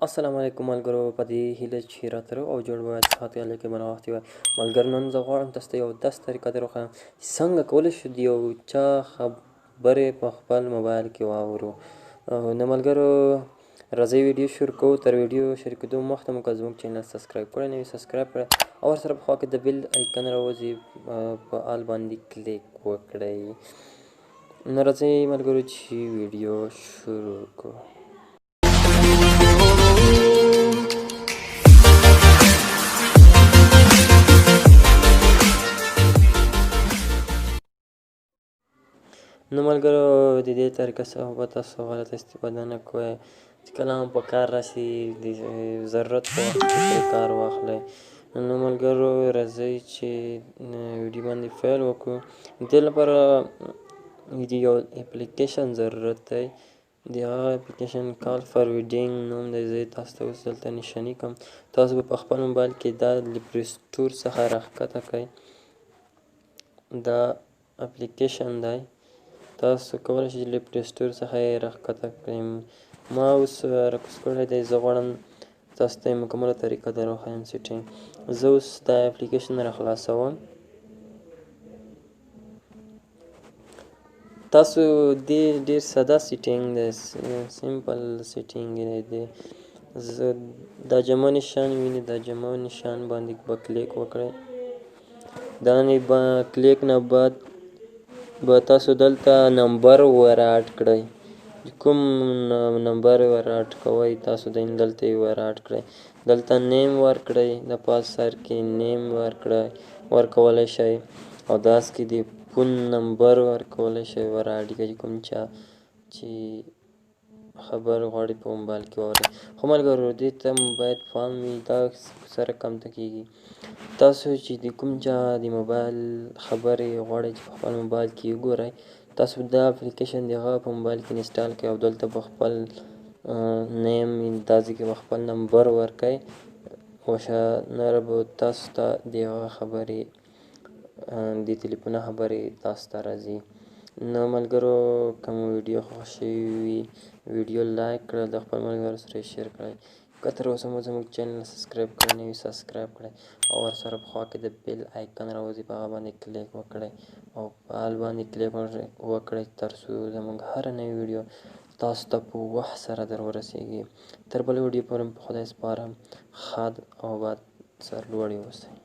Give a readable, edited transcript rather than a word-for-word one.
السلام علیکم ملګرو، په دې هیله چې راته روغ او جوړ باید صحت علیکم بنا وخت وای. ملګرو نن زه غواړم تاسو ته یو داسې طریقه در وښایم چې څنګه کولی شو د یو چا خبرې په خپل موبایل کې واورو. نو ملګرو راځئ ویډیو شروع کوو. تر ویډیو شروع کېدو مخته مو که زموږ چینل subscribe کړی نه وي subscribe کړئ او ورسره په خوا کې د bell icon راوځي په all باندې کلیک وکړئ. نو راځئ ملګرو چې ویډیو شروع کړو. نو ملګرو د دې طریقه څخه به تاسو غلطه استفاده نه کوئ، چې کله هم په کار راسي د ضرورت په وخت کې ترې کار واخلئ. نو ملګرو راځئ چې ویډیو باندې پیل وکړو. د دې لپاره د یو اپلیکیشن ضرورت دی. د هغه اپلیکیشن call forwarding نوم دی. زه یې تاسو ته اوس دلته نشاني کوم. تاسو به په خپل موبایل کې دا له Play Store څخه راښکته کړئ. دا اپلیکیشن دی، تاسو کولی شئ له Play Store څخه یې راښکته کړئ. ما اوس راکوز کړی دی. زه غواړم تاسو ته یې مکمله طریقه در وښایم setting. زه اوس دا اپلیکیشن راخلاصوم. تاسو دې ډېر ساده setting دی، simple setting دی. زه دا جمع نشان ویني، دا جمع نشان باندې به کلیک وکړئ. دا به کلیک نه بعد به تاسو دلته نمبر ور add کړئ. کوم نمبر ور add کوئ تاسو دلته یې ور add کړئ. دلته name ورکړئ، د پاس سر کې name ورکړئ ورکولی شئ، او داس کې د phone number ورکولی شئ ور add کړئ کوم چا چې خبر غواړي په موبایل کې واوري. خو ملګرو دې ته مو باید پام وي، دا څه رقم ته کېږي. تاسو چې د کوم چا د موبایل خبرې غواړئ چې په خپل موبایل کې وګورئ، تاسو دا اپلیکیشن د هغه په موبایل کې install کړئ او دلته به خپل name دا ځای کې به خپل نمبر ورکړئ. وشه نوره به تاسو ته د هغه خبرې د تلیفونه خبرې تاسو ته راځي. نو ملګرو که مو ویډیو خوښه شوې وي ویډیو like کړئ، د خپل ملګرو سره یې share کړئ. که تر اوسه مو زموږ چینل subscribe کړی نه وي subscribe کړئ او ورسره په خوا کې د bell icon راوځي په هغه باندې کلیک وکړئ او په all باندې کلیک وکړئ تر څو زموږ هره نوې ویډیو تاسو ته په وخت سره در ورسېږي. تر بلې ویډیو پورې په خدای سپارم. ښاد او آباد سرلوړي اوسئ.